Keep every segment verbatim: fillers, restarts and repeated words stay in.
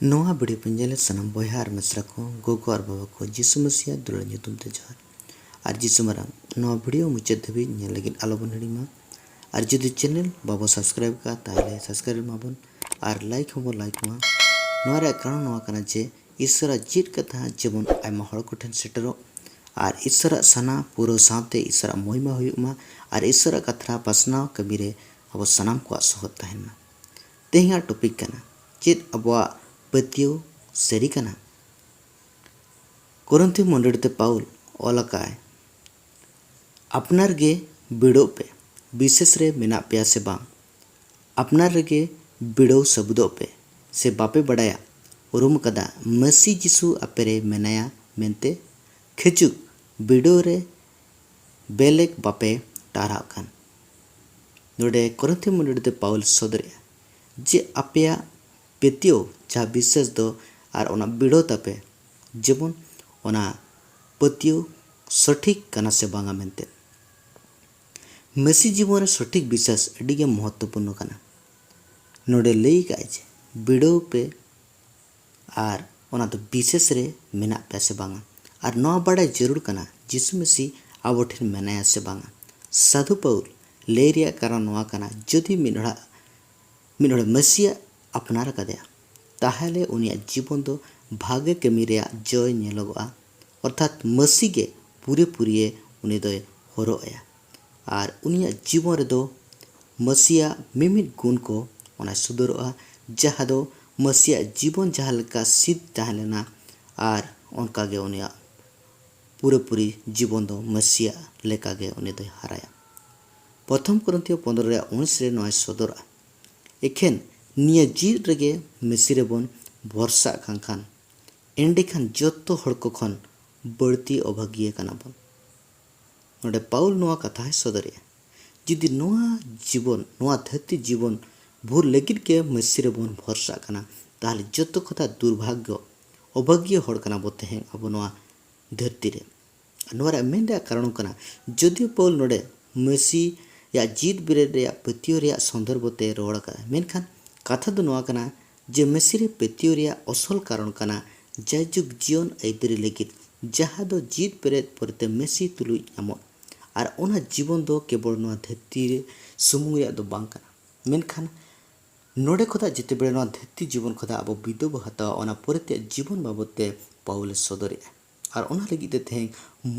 ᱱᱚᱣᱟ ᱵᱷᱤᱰᱤᱭᱳ ᱯᱮ ᱧᱮᱞᱮᱫ ᱥᱟᱱᱟᱢ ᱵᱚᱭᱦᱟ ᱟᱨ ᱢᱤᱥᱨᱟ ᱠᱚ, ᱜᱚᱜᱚ ᱟᱨ ᱵᱟᱵᱟ ᱠᱚ, ᱡᱤᱥᱩ ᱢᱟᱥᱤᱭᱟᱜ ᱫᱩᱞᱟᱹᱲ ᱧᱩᱛᱩᱢ ᱛᱮ ᱡᱚᱦᱟᱨ᱾ ᱟᱨ ᱡᱤᱥᱩ ᱢᱟᱨᱟᱝ, ᱱᱚᱣᱟ ᱵᱷᱤᱰᱤᱭᱳ ᱢᱩᱪᱟᱹᱫ ᱫᱷᱟᱹᱵᱤᱡ ᱧᱮᱞ ᱞᱟᱹᱜᱤᱫ ᱟᱞᱚᱵᱚᱱ ᱦᱤᱲᱤᱧ ᱢᱟ᱾ ᱟᱨ ᱡᱩᱫᱤ ᱪᱮᱱᱮᱞ ᱵᱟᱵᱚ ᱥᱟᱵᱥᱠᱨᱟᱭᱤᱵ ᱠᱟᱜᱼᱟ, ᱛᱟᱦᱚᱞᱮ ᱥᱟᱵᱥᱠᱨᱟᱭᱤᱵ ᱢᱟᱵᱚᱱ ᱟᱨ ᱞᱟᱭᱤᱠ ᱦᱚᱸᱵᱚᱱ ᱞᱟᱭᱤᱠ ᱢᱟ᱾ ᱱᱚᱣᱟ ᱨᱮᱭᱟᱜ ᱠᱟᱨᱚᱱ ᱱᱚᱣᱟ ᱠᱟᱱᱟ ᱡᱮ ᱤᱥᱚᱨᱟᱜ ᱡᱤᱫ ᱠᱟᱛᱷᱟ ᱡᱮᱢᱚᱱ ᱟᱭᱢᱟ ᱦᱚᱲ ᱠᱚᱴᱷᱮᱱ ᱥᱮᱴᱮᱨᱚᱜ ᱟᱨ ᱤᱥᱚᱨᱟᱜ ᱥᱟᱱᱟ ᱯᱩᱨᱟᱹᱣ ᱥᱟᱶᱛᱮ ᱤᱥᱚᱨᱟᱜ ᱢᱚᱦᱤᱢᱟ ᱦᱩᱭᱩᱜ ᱢᱟ ᱟᱨ ᱤᱥᱚᱨᱟᱜ ᱠᱟᱛᱷᱟ ᱯᱟᱥᱱᱟᱣ ᱠᱟᱹᱢᱤ ᱨᱮ ᱟᱵᱚ ᱥᱟᱱᱟᱢ ᱠᱚᱣᱟᱜ ᱥᱚᱦᱚᱫ ᱛᱟᱦᱮᱱ ᱢᱟ᱾ ᱛᱮᱦᱮᱧᱟᱜ ᱴᱚᱯᱤᱠ ᱠᱟᱱᱟ, ᱪᱮᱫ ᱟᱵᱚᱣᱟᱜ ᱯᱟᱹᱛᱭᱟᱹᱣ ᱥᱟᱹᱨᱤ ᱠᱟᱱᱟ? ᱠᱚᱨᱤᱱᱛᱷᱤ ᱢᱚᱸᱰᱮᱲ ᱛᱮ ᱯᱟᱣᱩᱞ ᱚᱞ ᱟᱠᱟᱫᱟᱭ, ᱟᱯᱱᱟᱨ ᱜᱮ ᱵᱤᱰᱟᱹᱣ ᱯᱮ, ᱵᱤᱥᱮᱥ ᱨᱮ ᱢᱮᱱᱟᱜ ᱯᱮᱭᱟ ᱥᱮ ᱵᱟᱝ? ᱟᱯᱱᱟᱨ ᱨᱮᱜᱮ ᱵᱤᱰᱟᱹᱣ ᱥᱟᱹᱵᱩᱫᱚᱜ ᱯᱮ, ᱥᱮ ᱵᱟᱯᱮ ᱵᱟᱰᱟᱭᱟ, ᱩᱨᱩᱢ ᱟᱠᱟᱫᱟ, ᱢᱟᱹᱥᱤ ᱡᱤᱥᱩ ᱟᱯᱮ ᱨᱮ ᱢᱮᱱᱟᱭᱟ ᱢᱮᱱᱛᱮ? ᱠᱷᱤᱪᱩᱠ, ᱵᱤᱰᱟᱹᱣ ᱨᱮ ᱵᱮᱞᱮᱠ ᱵᱟᱯᱮ ᱴᱟᱨᱦᱟᱜ ᱠᱟᱱ᱾ ᱱᱚᱰᱮ ᱠᱚᱨᱤᱱᱛᱷᱤ ᱢᱚᱸᱰᱮᱲ ᱛᱮ ᱯᱟᱣᱩᱞ ᱥᱚᱫᱚᱨᱮᱜᱼᱟ ᱡᱮ ᱟᱯᱮᱭᱟᱜ ᱯᱟᱹᱛᱭᱟᱹᱣ ᱡᱟᱦᱟᱸ ᱵᱤᱥᱥᱟᱹᱥ ᱫᱚ ᱟᱨ ᱚᱱᱟ ᱵᱤᱰᱟᱹᱣ ᱛᱟᱯᱮ, ᱡᱮᱢᱚᱱ ᱚᱱᱟ ᱯᱟᱹᱛᱭᱟᱹᱣ ᱥᱚᱴᱷᱤᱠ ᱠᱟᱱᱟ ᱥᱮ ᱵᱟᱝᱟ ᱢᱮᱱᱛᱮ᱾ ᱢᱟᱹᱥᱤ ᱡᱤᱵᱚᱱ ᱨᱮ ᱥᱚᱴᱷᱤᱠ ᱵᱤᱥᱥᱟᱹᱥ ᱟᱹᱰᱤ ᱜᱮ ᱢᱚᱦᱚᱛᱛᱚᱯᱩᱨᱱᱚ ᱠᱟᱱᱟ᱾ ᱱᱚᱰᱮ ᱞᱟᱹᱭ ᱠᱟᱜᱼᱟᱭ ᱡᱮ ᱵᱤᱰᱟᱹᱣ ᱯᱮ ᱟᱨ ᱚᱱᱟ ᱫᱚ ᱵᱤᱥᱮᱥ ᱨᱮ ᱢᱮᱱᱟᱜ ᱯᱮᱭᱟ ᱥᱮ ᱵᱟᱝᱟ᱾ ᱟᱨ ᱱᱚᱣᱟ ᱵᱟᱲᱟᱭ ᱡᱟᱹᱨᱩᱲ ᱠᱟᱱᱟ ᱡᱤᱥᱩ ᱢᱟᱹᱥᱤ ᱟᱵᱚ ᱴᱷᱮᱱ ᱢᱮᱱᱟᱭᱟ ᱥᱮ ᱵᱟᱝᱟ᱾ ᱥᱟᱹᱫᱷᱩ ᱯᱟᱹᱣᱩᱞ ᱞᱟᱹᱭ ᱨᱮᱭᱟᱜ ᱠᱟᱨᱚᱱ ᱱᱚᱣᱟ ᱠᱟᱱᱟ, ᱡᱩᱫᱤ ᱢᱤᱫ ᱦᱚᱲᱟᱜ ᱢᱤᱫ ᱦᱚᱲ ᱢᱟᱹᱥᱤᱭᱟᱜ ᱟᱯᱱᱟᱨ ᱟᱠᱟᱫᱮᱭᱟ, ᱛᱟᱦᱚᱞᱮ ᱩᱱᱤᱭᱟᱜ ᱡᱤᱵᱚᱱ ᱫᱚ ᱵᱷᱟᱜᱮ ᱠᱟᱹᱢᱤ ᱨᱮᱭᱟᱜ ᱡᱚᱭ ᱧᱮᱞᱚᱜᱚᱜᱼᱟ, ᱚᱨᱛᱷᱟᱛ ᱢᱟᱹᱥᱤ ᱜᱮ ᱯᱩᱨᱟᱹᱯᱩᱨᱤᱭᱮ ᱩᱱᱤ ᱫᱚᱭ ᱦᱚᱨᱚᱜ ᱟᱭᱟ᱾ ᱟᱨ ᱩᱱᱤᱭᱟᱜ ᱡᱤᱵᱚᱱ ᱨᱮᱫᱚ ᱢᱟᱹᱥᱤᱭᱟᱜ ᱢᱤᱢᱤᱫ ᱜᱩᱱ ᱠᱚ ᱚᱱᱟ ᱥᱚᱫᱚᱨᱚᱜᱼᱟ, ᱡᱟᱦᱟᱸ ᱫᱚ ᱢᱟᱹᱥᱤᱭᱟᱜ ᱡᱤᱵᱚᱱ ᱡᱟᱦᱟᱸ ᱞᱮᱠᱟ ᱥᱤᱫ ᱛᱟᱦᱮᱸ ᱞᱮᱱᱟ, ᱟᱨ ᱚᱱᱠᱟᱜᱮ ᱩᱱᱤᱭᱟᱜ ᱯᱩᱨᱟᱹᱯᱩᱨᱤ ᱡᱤᱵᱚᱱ ᱫᱚ ᱢᱟᱹᱥᱤᱭᱟᱜ ᱞᱮᱠᱟᱜᱮ ᱩᱱᱤ ᱫᱚᱭ ᱦᱟᱨᱟᱭᱟ᱾ ᱯᱨᱚᱛᱷᱚᱢ ᱠᱚᱨᱤᱱᱛᱷᱤᱭᱚ ᱯᱚᱱᱫᱽᱨᱚ ᱨᱮᱭᱟᱜ ᱩᱱᱤᱥ ᱨᱮ ᱱᱚᱣᱟᱭ ᱥᱚᱫᱚᱨᱟ, ᱮᱠᱷᱮᱱ ᱱᱤᱭᱟᱹ ᱡᱤᱣᱤᱫ ᱨᱮᱜᱮ ᱢᱟᱹᱥᱤ ᱨᱮᱵᱚᱱ ᱵᱷᱚᱨᱥᱟᱜ ᱠᱟᱱ ᱠᱷᱟᱱ, ᱮᱸᱰᱮᱠᱷᱟᱱ ᱡᱚᱛᱚ ᱦᱚᱲ ᱠᱚ ᱠᱷᱚᱱ ᱵᱟᱹᱲᱛᱤ ᱚᱵᱷᱟᱜᱤᱭᱟᱹ ᱠᱟᱱᱟ ᱵᱚᱱ᱾ ᱱᱚᱰᱮ ᱯᱟᱣᱩᱞ ᱱᱚᱣᱟ ᱠᱟᱛᱷᱟᱭ ᱥᱚᱫᱚᱨᱮᱜᱼᱟ, ᱡᱩᱫᱤ ᱱᱚᱣᱟ ᱡᱤᱵᱚᱱ, ᱱᱚᱣᱟ ᱫᱷᱟᱹᱨᱛᱤ ᱡᱤᱵᱚᱱ ᱵᱷᱳᱨ ᱞᱟᱹᱜᱤᱫ ᱜᱮ ᱢᱟᱹᱥᱤ ᱨᱮᱵᱚᱱ ᱵᱷᱚᱨᱥᱟᱜ ᱠᱟᱱᱟ, ᱛᱟᱦᱚᱞᱮ ᱡᱚᱛᱚ ᱠᱷᱚᱱᱟᱜ ᱫᱩᱨᱵᱷᱟᱜᱽᱭᱚ, ᱚᱵᱷᱟᱜᱤᱭᱟᱹ ᱦᱚᱲ ᱠᱟᱱᱟ ᱵᱚ ᱛᱮᱦᱮᱧ ᱟᱵᱚ ᱱᱚᱣᱟ ᱫᱷᱟᱹᱨᱛᱤ ᱨᱮ᱾ ᱱᱚᱣᱟ ᱨᱮᱭᱟᱜ ᱢᱮᱱ ᱨᱮᱭᱟᱜ ᱠᱟᱨᱚᱱ ᱠᱟᱱᱟ, ᱡᱚᱫᱤᱭᱳ ᱯᱟᱣᱩᱞ ᱱᱚᱰᱮ ᱢᱟᱹᱥᱤᱭᱟᱜ ᱡᱤᱛ ᱵᱮᱨᱮᱫ ᱨᱮᱭᱟᱜ ᱯᱟᱹᱛᱭᱟᱹᱣ ᱨᱮᱭᱟᱜ ᱥᱚᱱᱫᱚᱨᱵᱷ ᱛᱮ ᱨᱚᱲ ᱟᱠᱟᱫᱟ, ᱢᱮᱱᱠᱷᱟᱱ ᱠᱟᱛᱷᱟ ᱫᱚ ᱱᱚᱣᱟ ᱠᱟᱱᱟ, ᱡᱮ ᱢᱮᱥᱤ ᱨᱮ ᱯᱟᱹᱛᱭᱟᱹᱣ ᱨᱮᱭᱟᱜ ᱚᱥᱚᱞ ᱠᱟᱨᱚᱱ ᱠᱟᱱᱟ ᱡᱟᱭᱡᱩᱜᱽ ᱡᱤᱭᱚᱱ ᱟᱹᱭᱫᱟᱹᱨᱤ ᱞᱟᱹᱜᱤᱫ, ᱡᱟᱦᱟᱸ ᱫᱚ ᱡᱤᱣᱤᱫ ᱵᱮᱨᱮᱫ ᱯᱚᱨᱮᱛᱮ ᱢᱮᱥᱤ ᱛᱩᱞᱩᱡ ᱧᱟᱢᱚᱜ᱾ ᱟᱨ ᱚᱱᱟ ᱡᱤᱵᱚᱱ ᱫᱚ ᱠᱮᱵᱚᱞ ᱱᱚᱣᱟ ᱫᱷᱟᱹᱨᱛᱤ ᱨᱮ ᱥᱩᱢᱩᱝ ᱨᱮᱭᱟᱜ ᱫᱚ ᱵᱟᱝ ᱠᱟᱱᱟ, ᱢᱮᱱᱠᱷᱟᱱ ᱱᱚᱰᱮ ᱠᱷᱚᱱᱟᱜ ᱡᱮᱛᱮ ᱵᱮᱲᱟ ᱱᱚᱣᱟ ᱫᱷᱟᱹᱨᱛᱤ ᱡᱤᱵᱚᱱ ᱠᱷᱚᱱᱟᱜ ᱟᱵᱚ ᱵᱤᱫᱟᱹ ᱵᱚ ᱦᱟᱛᱟᱣᱟ, ᱚᱱᱟ ᱯᱚᱨᱮ ᱛᱮᱭᱟᱜ ᱡᱤᱵᱚᱱ ᱵᱟᱵᱚᱫ ᱛᱮ ᱯᱟᱣᱩᱞᱮ ᱥᱚᱫᱚᱨᱮᱜᱼᱟ᱾ ᱟᱨ ᱚᱱᱟ ᱞᱟᱹᱜᱤᱫ ᱛᱮ ᱛᱮᱦᱮᱧ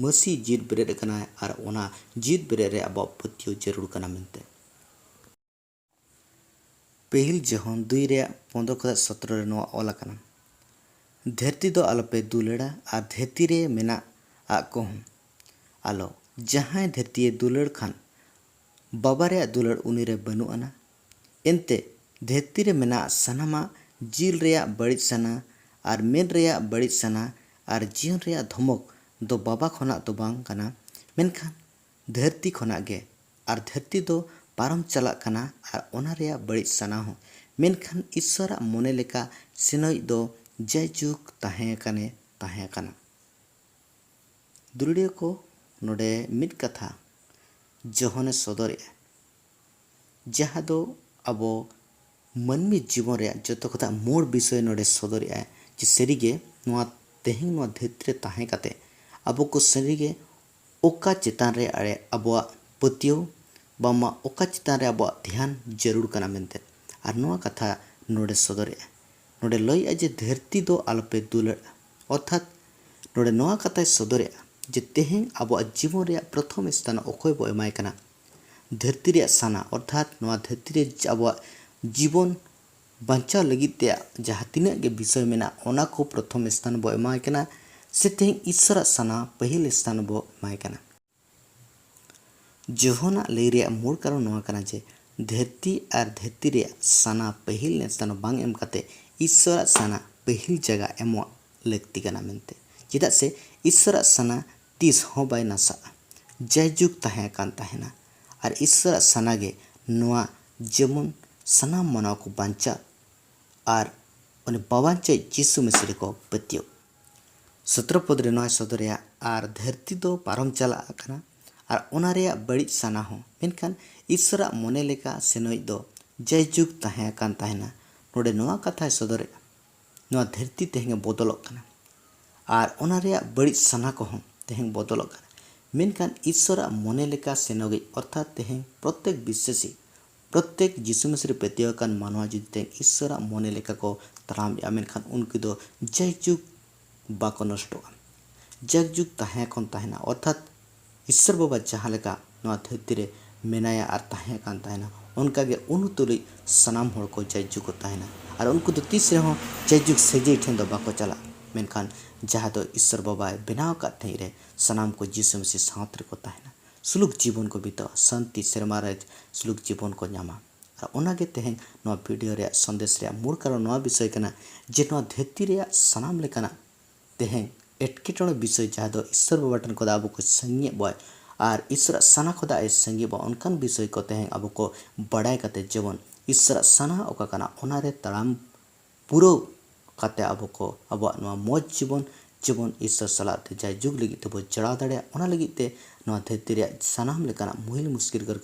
ᱢᱟᱹᱥᱤ ᱡᱤᱣᱤᱫ ᱵᱮᱨᱮᱫ ᱟᱠᱟᱱᱟᱭ, ᱟᱨ ᱚᱱᱟ ᱡᱤᱣᱤᱫ ᱵᱮᱨᱮᱫ ᱨᱮ ᱟᱵᱚᱣᱟᱜ ᱯᱟᱹᱛᱭᱟᱹᱣ ᱡᱟᱹᱨᱩᱲ ᱠᱟᱱᱟ ᱢᱮᱱᱛᱮ᱾ ᱯᱟᱹᱦᱤᱞ ᱡᱚᱦᱚᱱ ᱫᱩᱭ ᱨᱮᱭᱟᱜ ᱯᱚᱱᱫᱽᱨᱚ ᱠᱷᱚᱱᱟᱜ ᱥᱚᱛᱨᱚ ᱨᱮ ᱱᱚᱣᱟ ᱚᱞ ᱟᱠᱟᱱᱟ, "ᱫᱷᱟᱹᱨᱛᱤ ᱫᱚ ᱟᱞᱚᱯᱮ ᱫᱩᱞᱟᱹᱲᱟ, ᱟᱨ ᱫᱷᱟᱹᱨᱛᱤ ᱨᱮ ᱢᱮᱱᱟᱜ ᱟᱜ ᱠᱚᱦᱚᱸ ᱟᱞᱚ᱾ ᱡᱟᱦᱟᱸᱭ ᱫᱷᱟᱹᱨᱛᱤᱭᱮ ᱫᱩᱞᱟᱹᱲ ᱠᱷᱟᱱ, ᱵᱟᱵᱟ ᱨᱮᱭᱟᱜ ᱫᱩᱞᱟᱹᱲ ᱩᱱᱤ ᱨᱮ ᱵᱟᱹᱱᱩᱜ ᱟᱱᱟ᱾ ᱮᱱᱛᱮ ᱫᱷᱟᱹᱨᱛᱤ ᱨᱮ ᱢᱮᱱᱟᱜ ᱥᱟᱱᱟᱢᱟᱜ, ᱡᱤᱞ ᱨᱮᱭᱟᱜ ᱵᱟᱹᱲᱤᱡ ᱥᱟᱱᱟ, ᱟᱨ ᱢᱮᱫ ᱨᱮᱭᱟᱜ ᱵᱟᱹᱲᱤᱡ ᱥᱟᱱᱟ, ᱟᱨ ᱡᱤᱭᱚᱱ ᱨᱮᱭᱟᱜ ᱫᱷᱚᱢᱚᱠ ᱫᱚ ᱵᱟᱵᱟ ᱠᱷᱚᱱᱟᱜ ᱫᱚ ᱵᱟᱝ ᱠᱟᱱᱟ, ᱢᱮᱱᱠᱷᱟᱱ ᱫᱷᱟᱹᱨᱛᱤ ᱠᱷᱚᱱᱟᱜ ᱜᱮ᱾ ᱟᱨ ᱫᱷᱟᱹᱨᱛᱤ ᱫᱚ ᱯᱟᱨᱚᱢ ᱪᱟᱞᱟᱜ ᱠᱟᱱᱟ, ᱟᱨ ᱚᱱᱟ ᱨᱮᱭᱟᱜ ᱵᱟᱹᱲᱤᱡ ᱥᱟᱱᱟ ᱦᱚᱸ, ᱢᱮᱱᱠᱷᱟᱱ ᱤᱥᱥᱚᱨᱟᱜ ᱢᱚᱱᱮ ᱞᱮᱠᱟ ᱥᱮᱱᱚᱡ ᱫᱚ ᱡᱟᱭᱡᱩᱜᱽ ᱛᱟᱦᱮᱸ ᱟᱠᱟᱱᱮ ᱛᱟᱦᱮᱸ ᱟᱠᱟᱱᱟ᱾" ᱫᱩᱞᱟᱹᱲᱤᱭᱟᱹ ᱠᱚ, ᱱᱚᱰᱮ ᱢᱤᱫ ᱠᱟᱛᱷᱟ ᱡᱚᱦᱚᱱᱮ ᱥᱚᱫᱚᱨᱮᱜᱼᱟ, ᱡᱟᱦᱟᱸ ᱫᱚ ᱟᱵᱚ ᱢᱟᱹᱱᱢᱤ ᱡᱤᱵᱚᱱ ᱨᱮᱭᱟᱜ ᱡᱚᱛᱚ ᱠᱷᱚᱱᱟᱜ ᱢᱩᱲ ᱵᱤᱥᱚᱭ ᱱᱚᱰᱮ ᱥᱚᱫᱚᱨᱮᱜᱼᱟᱭ, ᱡᱮ ᱥᱟᱹᱨᱤᱜᱮ ᱱᱚᱣᱟ ᱛᱮᱦᱮᱧ ᱱᱚᱣᱟ ᱫᱷᱟᱹᱨᱛᱤ ᱨᱮ ᱛᱟᱦᱮᱸ ᱠᱟᱛᱮ ᱟᱵᱚ ᱠᱚ ᱥᱟᱹᱨᱤᱜᱮ ᱚᱠᱟ ᱪᱮᱛᱟᱱ ᱨᱮ ᱟᱲᱮ ᱟᱵᱚᱣᱟᱜ ᱯᱟᱹᱛᱭᱟᱹᱣ, ᱵᱟᱝᱢᱟ ᱚᱠᱟ ᱪᱮᱛᱟᱱ ᱨᱮ ᱟᱵᱚᱣᱟᱜ ᱫᱷᱮᱭᱟᱱ ᱡᱟᱹᱨᱩᱲ ᱠᱟᱱᱟ ᱢᱮᱱᱛᱮ᱾ ᱟᱨ ᱱᱚᱣᱟ ᱠᱟᱛᱷᱟ ᱱᱚᱰᱮ ᱥᱚᱫᱚᱨᱮᱜᱼᱟ᱾ ᱱᱚᱰᱮ ᱞᱟᱹᱭᱮᱜᱼᱟ ᱡᱮ, "ᱫᱷᱟᱹᱨᱛᱤ ᱫᱚ ᱟᱞᱚᱯᱮ ᱫᱩᱞᱟᱹᱲᱟ", ᱚᱨᱛᱷᱟᱛ ᱱᱚᱰᱮ ᱱᱚᱣᱟ ᱠᱟᱛᱷᱟᱭ ᱥᱚᱫᱚᱨᱮᱜᱼᱟ ᱡᱮ ᱛᱮᱦᱮᱧ ᱟᱵᱚᱣᱟᱜ ᱡᱤᱵᱚᱱ ᱨᱮᱭᱟᱜ ᱯᱨᱚᱛᱷᱚᱢ ᱥᱛᱷᱟᱱ ᱚᱠᱚᱭ ᱵᱚ ᱮᱢᱟᱭ ᱠᱟᱱᱟ? ᱫᱷᱟᱹᱨᱛᱤ ᱨᱮᱭᱟᱜ ᱥᱟᱱᱟ, ᱚᱨᱛᱷᱟᱛ ᱱᱚᱣᱟ ᱫᱷᱟᱹᱨᱛᱤ ᱨᱮ ᱟᱵᱚᱣᱟᱜ ᱡᱤᱵᱚᱱ ᱵᱟᱧᱪᱟᱣ ᱞᱟᱹᱜᱤᱫ ᱛᱮᱭᱟᱜ ᱡᱟᱦᱟᱸ ᱛᱤᱱᱟᱹᱜ ᱜᱮ ᱵᱤᱥᱚᱭ ᱢᱮᱱᱟᱜ, ᱚᱱᱟ ᱠᱚ ᱯᱨᱚᱛᱷᱚᱢ ᱥᱛᱷᱟᱱ ᱵᱚ ᱮᱢᱟᱭ ᱠᱟᱱᱟ, ᱥᱮ ᱛᱮᱦᱮᱧ ᱤᱥᱥᱚᱨᱟᱜ ᱥᱟᱱᱟ ᱯᱟᱹᱦᱤᱞ ᱥᱛᱷᱟᱱ ᱵᱚ ᱮᱢᱟᱭ ᱠᱟᱱᱟ? ᱡᱚᱦᱚᱱᱟᱜ ᱞᱟᱹᱭ ᱨᱮᱭᱟᱜ ᱢᱩᱲ ᱠᱟᱨᱚᱱ ᱱᱚᱣᱟ ᱠᱟᱱᱟ ᱡᱮ ᱫᱷᱟᱹᱨᱛᱤ ᱟᱨ ᱫᱷᱟᱹᱨᱛᱤ ᱨᱮᱭᱟᱜ ᱥᱟᱱᱟ ᱯᱟᱹᱦᱤᱞ ᱥᱛᱷᱟᱱ ᱵᱟᱝ ᱮᱢ ᱠᱟᱛᱮ ᱤᱥᱥᱚᱨᱟᱜ ᱥᱟᱱᱟ ᱯᱟᱹᱦᱤᱞ ᱡᱟᱭᱜᱟ ᱮᱢᱚᱜ ᱞᱟᱹᱠᱛᱤ ᱠᱟᱱᱟ ᱢᱮᱱᱛᱮ᱾ ᱪᱮᱫᱟᱜ ᱥᱮ ᱤᱥᱥᱚᱨᱟᱜ ᱥᱟᱱᱟ ᱛᱤᱥ ᱦᱚᱸ ᱵᱟᱭ ᱱᱟᱥᱟᱜᱼᱟ, ᱡᱟᱭᱡᱩᱜᱽ ᱛᱟᱦᱮᱸ ᱟᱠᱟᱱ ᱛᱟᱦᱮᱱᱟ᱾ ᱟᱨ ᱤᱥᱥᱚᱨᱟᱜ ᱥᱟᱱᱟ ᱜᱮ ᱱᱚᱣᱟ ᱡᱮᱢᱚᱱ ᱥᱟᱱᱟᱢ ᱢᱟᱱᱣᱟ ᱠᱚ ᱵᱟᱧᱪᱟᱜ ᱟᱨ ᱩᱱᱤ ᱵᱟᱵᱟᱧᱪᱟᱭᱤᱡ ᱡᱤᱥᱩ ᱢᱮᱥᱤ ᱨᱮᱠᱚ ᱯᱟᱹᱛᱭᱟᱹᱣ᱾ ᱥᱚᱛᱨᱚ ᱯᱚᱫ ᱨᱮ ᱱᱚᱣᱟᱭ ᱥᱚᱫᱚᱨᱮᱭᱟ, "ᱟᱨ ᱫᱷᱟᱹᱨᱛᱤ ᱫᱚ ᱯᱟᱨᱚᱢ ᱪᱟᱞᱟᱜ ᱠᱟᱱᱟ, ᱟᱨ ᱚᱱᱟ ᱨᱮᱭᱟᱜ ᱵᱟᱹᱲᱤᱡ ᱥᱟᱱᱟ ᱦᱚᱸ, ᱢᱮᱱᱠᱷᱟᱱ ᱤᱥᱥᱚᱨᱟᱜ ᱢᱚᱱᱮ ᱞᱮᱠᱟ ᱥᱮᱱᱚᱡ ᱫᱚ ᱡᱟᱭᱡᱩᱜᱽ ᱛᱟᱦᱮᱸ ᱟᱠᱟᱱ ᱛᱟᱦᱮᱱᱟ᱾" ᱱᱚᱰᱮ ᱱᱚᱣᱟ ᱠᱟᱛᱷᱟᱭ ᱥᱚᱫᱚᱨᱮᱫᱼᱟ, ᱱᱚᱣᱟ ᱫᱷᱟᱹᱨᱛᱤ ᱛᱮᱦᱮᱧ ᱵᱚᱫᱚᱞᱚᱜ ᱠᱟᱱᱟ ᱟᱨ ᱚᱱᱟ ᱨᱮᱭᱟᱜ ᱵᱟᱹᱲᱤᱡ ᱥᱟᱱᱟ ᱠᱚᱦᱚᱸ ᱛᱮᱦᱮᱧ ᱵᱚᱫᱚᱞᱚᱜ ᱠᱟᱱᱟ᱾ ᱢᱮᱱᱠᱷᱟᱱ ᱤᱥᱥᱚᱨᱟᱜ ᱢᱚᱱᱮ ᱞᱮᱠᱟ ᱥᱮᱱᱚᱜᱤᱡ, ᱚᱨᱛᱷᱟᱛ ᱛᱮᱦᱮᱧ ᱯᱨᱚᱛᱮᱠ ᱵᱤᱥᱥᱟᱹᱥᱤ, ᱯᱨᱚᱛᱮᱠ ᱡᱤᱥᱩ ᱢᱟᱹᱥᱤ ᱨᱮ ᱯᱟᱹᱛᱭᱟᱹᱣ ᱟᱠᱟᱱ ᱢᱟᱱᱣᱟ ᱡᱩᱫᱤ ᱛᱮᱦᱮᱧ ᱤᱥᱥᱚᱨᱟᱜ ᱢᱚᱱᱮ ᱞᱮᱠᱟ ᱠᱚ ᱛᱟᱲᱟᱢᱮᱜᱼᱟ, ᱢᱮᱱᱠᱷᱟᱱ ᱩᱱᱠᱩ ᱫᱚ ᱡᱟᱭᱡᱩᱜᱽ ᱵᱟᱠᱚ ᱱᱚᱥᱴᱚᱜᱼᱟ, ᱡᱟᱭᱡᱩᱜᱽ ᱛᱟᱦᱮᱸ ᱠᱷᱚᱱ ᱛᱟᱦᱮᱱᱟ᱾ ᱚᱨᱛᱷᱟᱛ ᱤᱥᱥᱚᱨ ᱵᱟᱵᱟ ᱡᱟᱦᱟᱸ ᱞᱮᱠᱟ ᱱᱚᱣᱟ ᱫᱷᱟᱹᱨᱛᱤ ᱨᱮ ᱢᱮᱱᱟᱭᱟ ᱟᱨ ᱛᱟᱦᱮᱸ ᱠᱟᱱ ᱛᱟᱦᱮᱱᱟ, ᱚᱱᱠᱟᱜᱮ ᱩᱱᱩ ᱛᱩᱞᱩᱡ ᱥᱟᱱᱟᱢ ᱦᱚᱲ ᱠᱚ ᱡᱟᱭᱡᱩᱜᱽ ᱠᱚ ᱛᱟᱦᱮᱱᱟ᱾ ᱟᱨ ᱩᱱᱠᱩ ᱫᱚ ᱛᱤᱥ ᱨᱮᱦᱚᱸ ᱡᱟᱭᱡᱩᱜᱽ ᱥᱟᱹᱡᱟᱹᱭ ᱴᱷᱮᱱ ᱫᱚ ᱵᱟᱠᱚ ᱪᱟᱞᱟᱜᱼᱟ, ᱢᱮᱱᱠᱷᱟᱱ ᱡᱟᱦᱟᱸ ᱫᱚ ᱤᱥᱥᱚᱨ ᱵᱟᱵᱟᱭ ᱵᱮᱱᱟᱣ ᱟᱠᱟᱫ ᱴᱷᱮᱱ ᱨᱮ ᱥᱟᱱᱟᱢ ᱠᱚ ᱡᱤᱥᱩ ᱢᱟᱹᱥᱤ ᱥᱟᱶᱛᱮ ᱨᱮᱠᱚ ᱛᱟᱦᱮᱱᱟ᱾ ᱥᱩᱞᱩᱠ ᱡᱤᱵᱚᱱ ᱠᱚ ᱵᱤᱛᱟᱹᱣᱟ, ᱥᱟᱹᱱᱛᱤ ᱥᱮᱨᱢᱟ ᱨᱮ ᱥᱩᱞᱩᱠ ᱡᱤᱵᱚᱱ ᱠᱚ ᱧᱟᱢᱟ᱾ ᱟᱨ ᱚᱱᱟᱜᱮ ᱛᱮᱦᱮᱧ ᱱᱚᱣᱟ ᱵᱷᱤᱰᱤᱭᱳ ᱨᱮᱭᱟᱜ ᱥᱚᱱᱫᱮᱥ ᱨᱮᱭᱟᱜ ᱢᱩᱲ ᱠᱟᱨᱚᱱ ᱱᱚᱣᱟ ᱵᱤᱥᱚᱭ ᱠᱟᱱᱟ ᱡᱮ ᱱᱚᱣᱟ ᱫᱷᱟᱹᱨᱛᱤ ᱨᱮᱭᱟᱜ ᱥᱟᱱᱟᱢ ᱞᱮᱠᱟᱱᱟᱜ ᱛᱮᱦᱮᱧ ᱮᱴᱠᱮᱴᱚᱬᱮ ᱵᱤᱥᱚᱭ ᱡᱟᱦᱟᱸ ᱫᱚ ᱤᱥᱥᱚᱨ ᱵᱟᱵᱟ ᱴᱷᱮᱱ ᱠᱷᱚᱱ ᱟᱵᱚ ᱠᱚ ᱥᱟᱺᱜᱤᱧᱮᱫ ᱵᱚᱭ ᱟᱨ ᱤᱥᱥᱚᱨᱟᱜ ᱥᱟᱱᱟ ᱠᱷᱚᱱ ᱟᱡ ᱥᱟᱺᱜᱤᱧ ᱵᱚ, ᱚᱱᱠᱟᱱ ᱵᱤᱥᱚᱭ ᱠᱚ ᱛᱮᱦᱮᱧ ᱟᱵᱚ ᱠᱚ ᱵᱟᱲᱟᱭ ᱠᱟᱛᱮ ᱡᱮᱢᱚᱱ ᱤᱥᱥᱚᱨᱟᱜ ᱥᱟᱱᱟ ᱚᱠᱟ ᱠᱟᱱᱟ ᱚᱱᱟᱨᱮ ᱛᱟᱲᱟᱢ ᱯᱩᱨᱟᱹᱣ ᱠᱟᱛᱮ ᱟᱵᱚ ᱠᱚ ᱟᱵᱚᱣᱟᱜ ᱱᱚᱣᱟ ᱢᱚᱡᱽ ᱡᱤᱵᱚᱱ ᱡᱮᱢᱚᱱ ᱤᱥᱥᱚᱨ ᱥᱟᱞᱟᱜ ᱛᱮ ᱡᱟᱭᱡᱩᱜᱽ ᱞᱟᱹᱜᱤᱫ ᱛᱮᱵᱚ ᱡᱚᱲᱟᱣ ᱫᱟᱲᱮᱭᱟᱜ, ᱚᱱᱟ ᱞᱟᱹᱜᱤᱫ ᱛᱮ ᱱᱚᱣᱟ ᱫᱷᱟᱹᱨᱛᱤ ᱨᱮᱭᱟᱜ ᱥᱟᱱᱟᱢ ᱞᱮᱠᱟᱱᱟᱜ ᱢᱩᱦᱤᱞ ᱢᱩᱥᱠᱤᱞ ᱠᱚ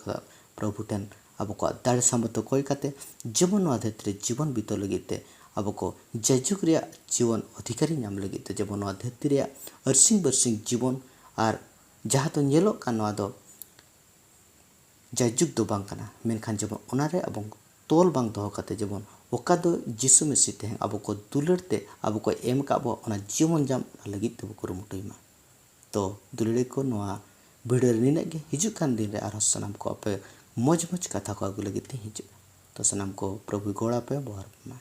ᱯᱨᱚᱵᱷᱩ ᱴᱷᱮᱱ ᱟᱵᱚ ᱠᱚᱣᱟᱜ ᱫᱟᱲᱮ ᱥᱟᱢᱚᱨᱛᱷᱚ ᱠᱚᱭ ᱠᱟᱛᱮ ᱡᱮᱢᱚᱱ ᱱᱚᱣᱟ ᱫᱷᱟᱹᱨᱛᱤ ᱨᱮ ᱡᱤᱵᱚᱱ ᱵᱤᱛᱟᱹᱣ ᱞᱟᱹᱜᱤᱫ ᱛᱮ ᱟᱵᱚ ᱠᱚ ᱡᱟᱭᱡᱩᱜᱽ ᱨᱮᱭᱟᱜ ᱡᱤᱵᱚᱱ ᱚᱫᱷᱤᱠᱟᱨᱤ ᱧᱟᱢ ᱞᱟᱹᱜᱤᱫ ᱛᱮ ᱡᱮᱢᱚᱱ ᱱᱚᱣᱟ ᱫᱷᱟᱹᱨᱛᱤ ᱨᱮᱭᱟᱜ ᱟᱹᱨᱥᱤᱝ ᱵᱟᱹᱨᱥᱤᱝ ᱡᱤᱵᱚᱱ ᱟᱨ ᱡᱟᱦᱟᱸ ᱫᱚ ᱧᱮᱞᱚᱜ ᱠᱟᱱ ᱱᱚᱣᱟ ᱫᱚ ᱡᱟᱭᱡᱩᱜᱽ ᱫᱚ ᱵᱟᱝ ᱠᱟᱱᱟ, ᱢᱮᱱᱠᱷᱟᱱ ᱡᱮᱢᱚᱱ ᱚᱱᱟᱨᱮ ᱟᱵᱚ ᱛᱚᱞ ᱵᱟᱝ ᱫᱚᱦᱚ ᱠᱟᱛᱮ ᱡᱮᱢᱚᱱ ᱚᱠᱟ ᱫᱚ ᱡᱤᱥᱩ ᱢᱟᱹᱥᱤ ᱛᱮᱦᱮᱧ ᱟᱵᱚ ᱠᱚ ᱫᱩᱞᱟᱹᱲ ᱛᱮ ᱟᱵᱚ ᱠᱚ ᱮᱢ ᱠᱟᱜ ᱵᱚ, ᱚᱱᱟ ᱡᱤᱵᱚᱱ ᱧᱟᱢ ᱚᱱᱟ ᱞᱟᱹᱜᱤᱫ ᱛᱮᱵᱚ ᱠᱩᱨᱩᱢᱩᱴᱩᱭ ᱢᱟ᱾ ᱛᱚ ᱫᱩᱞᱟᱹᱲᱤᱭᱟᱹ ᱠᱚ, ᱱᱚᱣᱟ ᱵᱷᱤᱰᱤᱭᱳ ᱨᱮ ᱱᱤᱱᱟᱹᱜ ᱜᱮ᱾ ᱦᱤᱡᱩᱜ ᱠᱟᱱ ᱫᱤᱱ ᱨᱮ ᱟᱨᱦᱚᱸ ᱥᱟᱱᱟᱢ ᱠᱚ ᱟᱯᱮ ᱢᱚᱡᱽ ᱢᱚᱡᱽ ᱠᱟᱛᱷᱟ ᱠᱚ ᱟᱹᱜᱩ ᱞᱟᱹᱜᱤᱫ ᱛᱮ ᱦᱤᱡᱩᱜᱼᱟ᱾ ᱛᱚ ᱥᱟᱱᱟᱢ ᱠᱚ ᱯᱨᱚᱵᱷᱩ ᱜᱚᱲ ᱟᱯᱮ, ᱵᱚᱦᱟᱨ ᱯᱮ ᱢᱟ᱾